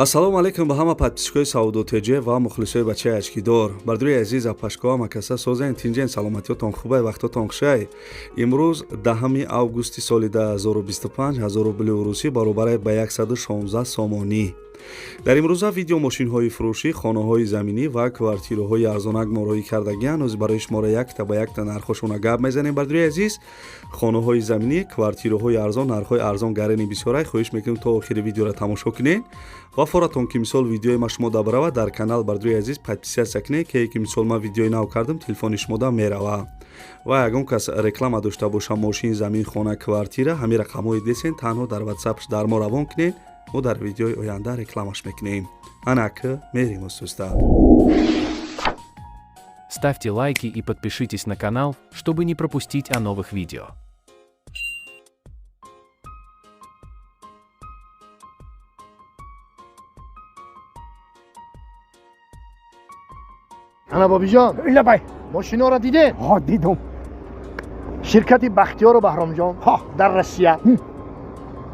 Ассалому алайкум ба ҳама подписчикои Савдо ТЖ ва мухлисои бачаи очкидор. Бардори азиз, апашкоа макаса созен, тинҷен, саломатиётон хубай, вақтотон хушай. Имрӯз 10 августи соли 2025, 1000 рубли русӣ баробарай ба 116 сомонӣ. Дар имрӯза видео мошинҳои фурӯшӣ, хонаҳои заминӣ ва квартираҳои арзонак мороӣ кардагиан. Ҳозир барои шуморо якта ба якта нархҳошона гап мезанем. Бардори азиз, хонаҳои заминӣ, квартираҳои арзон, нархҳои арзон гарени бисёрай. Хоҳиш мекунем, то охири видеоро тамошо кунед ва форатон ки мисол видеои ма шумо дабарава, дар канал, бардори азиз, подписаться кунед, ки мисол ман видеои нав кардам, телефони шумода мерава. Ва ягон кас реклама дошта боша, мошин, замин, хона, квартира, ҳамин рақамҳои десен, танҳо дар ватсап дар мо равон кунед, мо дар видеои оянда рекламаш мекунем. Анак мерим устуста. Ставьте лайки и подпишитесь на канал, чтобы не пропустить о новых видео. Ана, бобиҷон. Лабай. Мошиноро дидед? Ҳо, дидум. Ширкати Бахтиёру Баҳромҷон дар Россия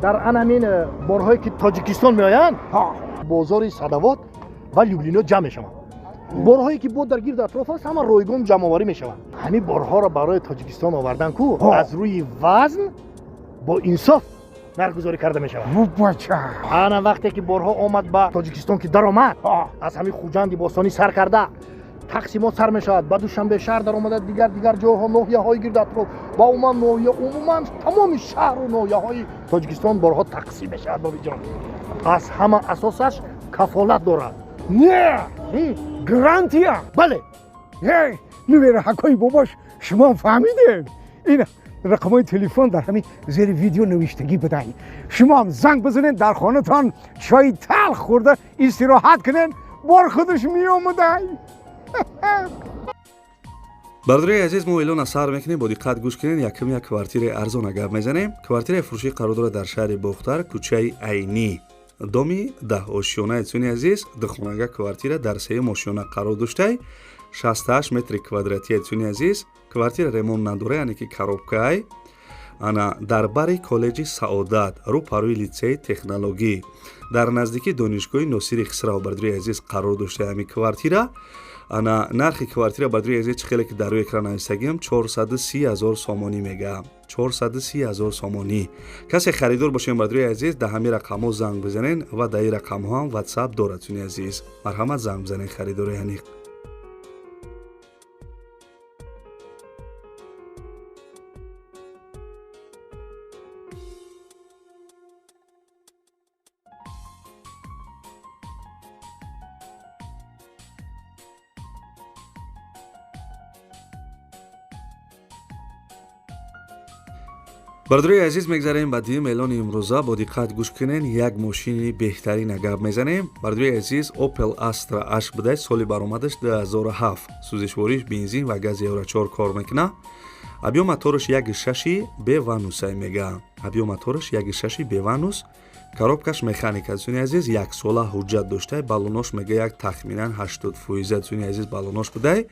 дар анамин борҳое ки Тоҷикистон меоянд, бозори Садовод ва Люблино ҷамъ мешаванд. Борҳое ки бо дар гирду атроф аст, ҳама ройгон ҷамъоварӣ мешаванд. Ҳамин борҳоро барои Тоҷикистон овардан ку аз рӯи вазн бо инсоф нархгузорӣ карда мешавад. Бача. Ана, вақте ки борҳо омад ба Тоҷикистон, ки даромад, аз ҳамин Хуҷанди бостонӣ сар карда, тақсимот сар мешавад, ба Душанбе шаҳр даромада, дигар дигар ҷойҳо, ноҳияҳои гирду атроф ва умуман ноҳия, умуман тамоми шаҳру ноҳияҳои Тоҷикистон борҳо тақсим мешавад. Бобиҷон, аз ҳама асосаш кафолат дорад. Не, гарантия. Бале. Нувераҳакои бобош, шумо фаҳмидем, ин рақамҳои телефон дар ҳамин зери видео навиштагӣ будай. Шумоам занг бизанед, дар хонатон чои талх хӯрда истироҳат кунед, бор худаш меомадай. Бародари азиз, мо эълона сар мекунем, бо диққат гӯш кунед. Якум, як квартираи арзона гап мезанем. Квартираи фурӯшӣ қарор дорад дар шаҳри Бохтар, кӯчаи Айнӣ, доми 10, ошёна. Дӯстони азиз, духонага квартира дар сеюм ошёна қарор доштай, 68 метри квадратия. Дӯстони азиз, квартира ремонт надора, яъне ки коробкаай. Ана, дар бари коллеҷи Саодат, рӯ парӯи литсеи технологӣ, дар наздикии донишгоҳи Носири Хисрав, бародари азиз, қарор доштаи ҳамин квартира. Ана, нархи квартира, бародари азиз, чӣ хеле ки дар рӯи экран нависагиам, 430 ҳазор сомонӣ мега, 430 ҳазор сомонӣ. Касе харидор бошем, бародари азиз, дар ҳамин рақамҳо занг бизанен ва дар ин рақамҳо ҳам ватсап дорад. Дӯстони азиз, марҳамат, занг бизанен, харидори аниқ. Бародарои азиз, мегзарем ба дуюм эълони имрӯза, бо диққат гӯш кунен. Як мошини беҳтарина гап мезанем, бародарои азиз. Opel Astra H будай, соли баромадаш 2007, сӯзишвориш бензин ва гази Евро 4 кор мекуна. Объём мотораш 1,6 беванусай мега, объём мотораш 1,6 беванус, коробкаш механика. Дӯстони азиз, яксола ҳуҷҷат доштай, баллонош мега як тахминан 80%. Дӯстони азиз, баллонош будай,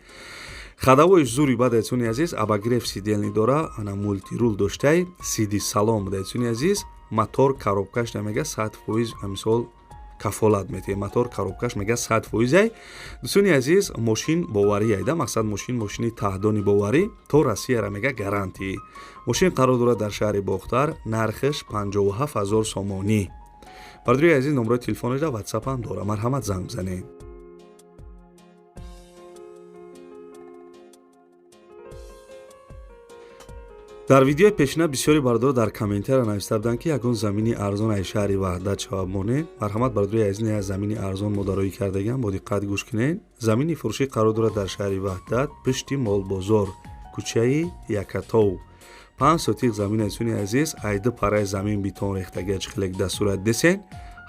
ходовойш зури бадай. Дӯстони азиз, обогрев сидельный дора, ана, мультируль доштай, сиди салон будай. Дӯстони азиз, мотор коробкаш намега 100%, мисол кафолат метиҳем, мотор коробкаш мега 100%ай. Дӯстони азиз, мошин боварӣ айда, мақсад мошин мошини таҳдони боварӣ, то Россияра мега гарантӣ. Мошин қарор дорад дар шаҳри Бохтар, нархаш 57 ҳазор сомонӣ. Бародари азиз, номерои телефонашда ватсапам дора, марҳамат, занг бизанед. Дар видеои пешина бисёри бародаро дар комментария нависта буданд, ки ягон замини арзон аз шаҳри Ваҳдат шавад монед. Марҳамат, бародари азиз, як замини арзон мо дароӣ кардагиам, бо диққат гӯш кунед. Замини фурӯшӣ қарор дорад дар шаҳри Ваҳдат, пишти молбозор, кӯчаи Якатов, 5 сотих замин. Дӯстони азиз, айду параи замин битон рехтагия, чихелек дастурат десен.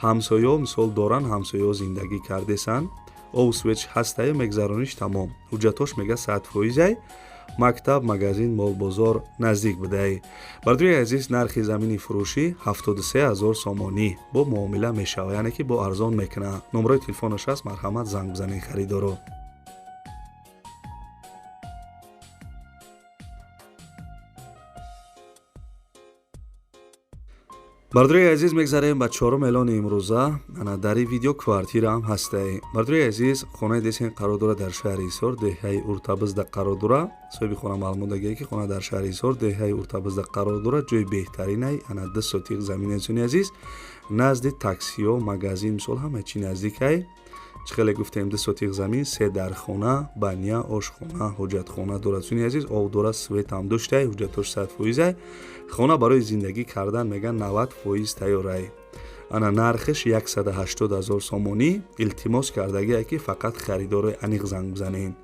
Ҳамсоё мисол доранд, ҳамсоё зиндагӣ кардесанд, обу свет ҳастаю, мегзарониш тамом. Ҳуҷҷатош мега 100%ай. Мактаб, магазин, молбозор наздик будай. Бародари азиз, нархи замини фурӯшӣ 73 ҳазор сомонӣ, бо муомила мешавад, яъне ки бо арзон мекунад. Номерои телефонаш аст, марҳамат, занг бизанед, харидоро. Бардорои азиз, мегзарем ба чорум эълони имрӯза. Ана дар ин видео квартира ҳам ҳастае. Бардорои азиз, хонаи десен қарор дорад дар шаҳри Ҳисор, деҳаи Уртабизда қарор дорад. Соҳиби хона маълумот дагия, ки хона дар шаҳри Ҳисор, деҳаи Уртабизда қарор дорад, ҷои беҳтаринай. Ана 2 сотих замин, азизони азиз, назди таксиҳо, магазин, мисол, ҳама чӣ наздикай. Чӣ хеле гуфтем, 2 сотих замин, се дархона, баня, ошхона, ҳоҷатхона дорад. Азизони азиз, об дорад, свет ҳам доштай, ҳуҷҷатош 100%-ай. Хона барои зиндагӣ кардан, меган, 90% тайёрай. Ана нархиш 180 ҳазор сомонӣ. Илтимос кардагие, ки фақат харидорои аниқ занг бизанед.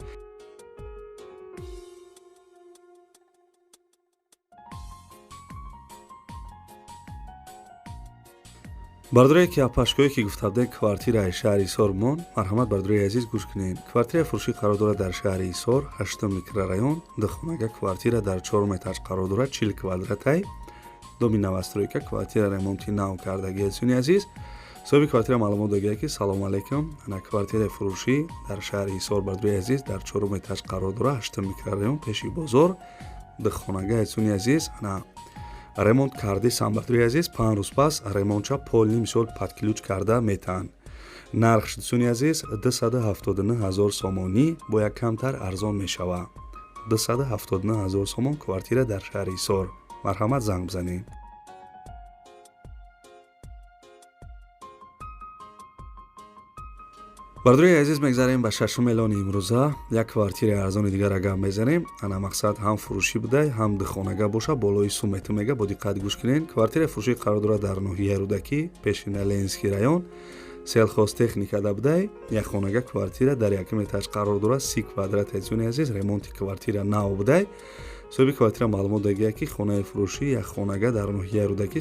Бардорое ки апашкое ки гуфта будем, квартираи шаҳри Ҳисор мон, марҳамат, бардорои азиз, гӯш кунед. Квартираи фурӯшӣ қарор дорад дар шаҳри Ҳисор, ҳаштум микрорайон, духонага квартира дар чорум этаж қарор дорад, 40 квадратай, доми новостройка, квартира ремонти нав кардаги. Азизони азиз, соҳиби квартира маълумот догия, ки салому алайкум, ана квартираи фурӯшӣ дар шаҳри Ҳисор, бардорои азиз, дар чорум этаж қарор дорад, ҳаштум микрорайон, пеши бозор, духонага. Азизони азиз, ана ремонт кардисам, бардорои азиз, 5 рӯз пас ремонтча полный, мисол, под ключ карда метаҳанд. Нархш, дӯстони азиз, 279 ҳазор сомонӣ, бо як камтар арзон мешавад. 279 ҳазор сомон квартира дар шаҳри Ҳисор. Марҳамат, занг бизанед. Бардорои азиз, мегзарем ба шашум эълони имрӯза. Як квартираи арзони дигар гап мезанем. Ана мақсад ҳам фурӯшӣ будай, ҳам духонага боша, болои сумету мега. Бо диққат гӯш кунед. Квартираи фурӯшӣ қарор дорад дар ноҳияи Рӯдакӣ, пешина Ленинский район, Сельхозтехникада будай. Як хонага квартира дар якум этаж қарор дорад, 30 квадрат. Азизони азиз, ремонти квартира нав будай. Соҳиби квартира маълумот дагия, ки хонаи фурӯшӣ як хонага дар ноҳияи Рӯдакӣ,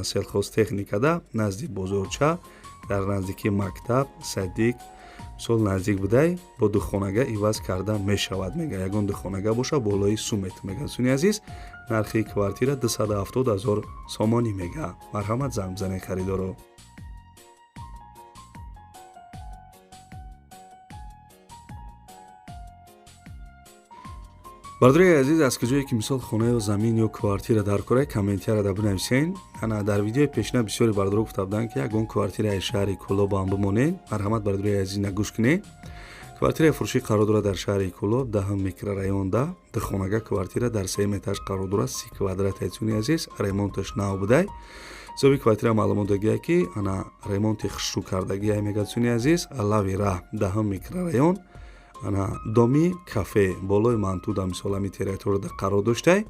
Сельхозтехникада, назди бозорча, дар наздикии мактаб, садик, мисол, наздик будай, бо духонага иваз карда мешавад, мега. Ягон духонага боша, болои сумет, мега. Дӯстони азиз, нархи квартира 270 ҳазор сомонӣ мега. Марҳамат, занг бизанед харидоро. Бардорои азиз, аз куҷое ки, мисол, хона ё замин ё квартира дар кора, комментарияда бинависен. Ана дар видеои пешина бисёри бардоро гуфта буданд, ки ягон квартираи шаҳри Кӯлобам бимонед. Марҳамат, бардорои азиз, нагӯш кунед. Квартираи фурӯшӣ қарор дорад дар шаҳри Кӯлоб, даҳум микрорайонда, духонага квартира дар сеюм этаж қарор дорад, 30 квадрат. Азизони азиз, ремонташ нав будай. Соҳиби квартира маълумот дагия, ки ана ремонти хушрӯ кардагия, мега. Дӯстони азиз, лави раҳ, даҳум микрорайон, ана доми кафе, болои мантуда, мисол, ҳами территорияда қарор доштай.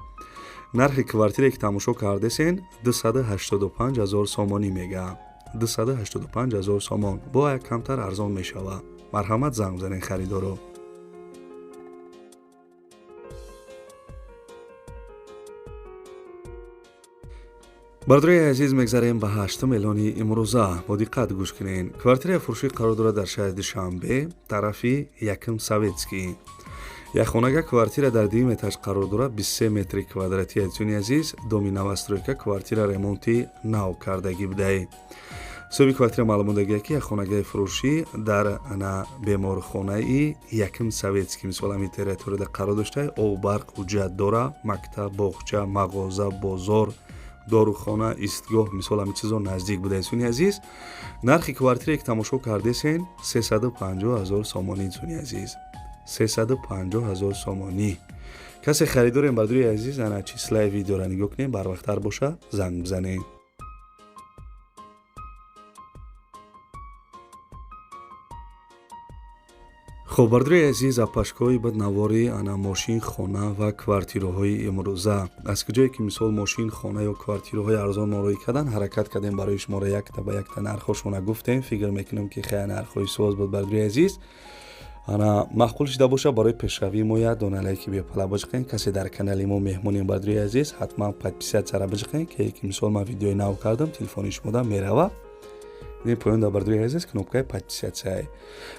Нархи квартире ки тамошо кардесен, 285 ҳазор сомонӣ мега. 285 ҳазор сомон, бо як камтар арзон мешавад. Марҳамат, занг бизанед харидоро. Бардорои азиз, мегзарем ба ҳаштум эълони имрӯза. Бо диққат гӯш кунед. Квартираи фурӯшӣ қарор дорад дар шаҳри Душанбе, тарафи якум Советский. Як хонага квартира дар дуюм этаж қарор дорад, 23 метри квадратӣ. Азизони азиз, доми новостройка, квартира ремонти нав кардагӣ будай. Соҳиби квартира маълумот дагия, ки як хонагаи фурӯшӣ дар ана беморхонаи якум Советский, мисол, ҳамин территорияда қарор дошта, об, барқ, ҳуҷҷат дора, мактаб, боғча, мағоза, бозор, дорухона, истгоҳ, мисол, ҳамин чизо наздик буда. Азизони азиз, нархи квартире ки тамошо кардесен, 350 ҳазор сомонӣ. Азизони азиз, 350 ҳазор сомонӣ. Касе харидорем, бардори азиз, ана числаи видеора нигоҳ кунем, барвақттар боша, занг бизанед. Хоб, бардори азиз, апашкои бад навори ана мошин, хона ва квартираҳои имрӯза. Аз куҷое ки, мисол, мошин, хона ё квартираҳои арзон мороӣ кардан, ҳаракат кардем барои шуморо якта ба якта нархҳошона гуфтем. Фикр мекунем, ки хеле нархҳои соз буд. Бардори азиз, ана маъқул шида боша, барои пешравии мо як дона лайки бепала биҷиқен. Касе дар канали мо меҳмонем, бардори азиз, ҳатман подписаться ра биҷиқен, ки мисол, ман видеои нав кардам, телефони шумода мерава. Ин поён дар, бардори азиз, кнопкаи подписаться.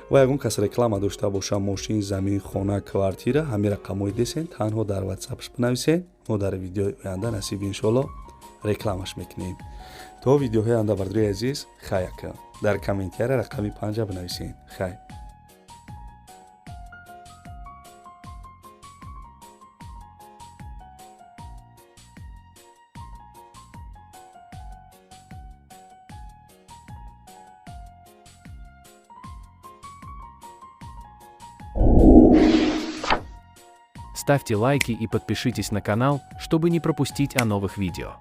Ва ягон кас реклама дошта боша, мошин, замин, хона, квартира, ҳамин рақамҳои десен, танҳо дар ватсапш бинависен. Мо дар видеои оянда, насиб иншоалло, рекламаш мекунем. То видеоҳои оянда, бардори азиз, хай ака. Дар комментария рақами панҷа бинависен. Хай. Ставьте лайки и подпишитесь на канал, чтобы не пропустить о новых видео.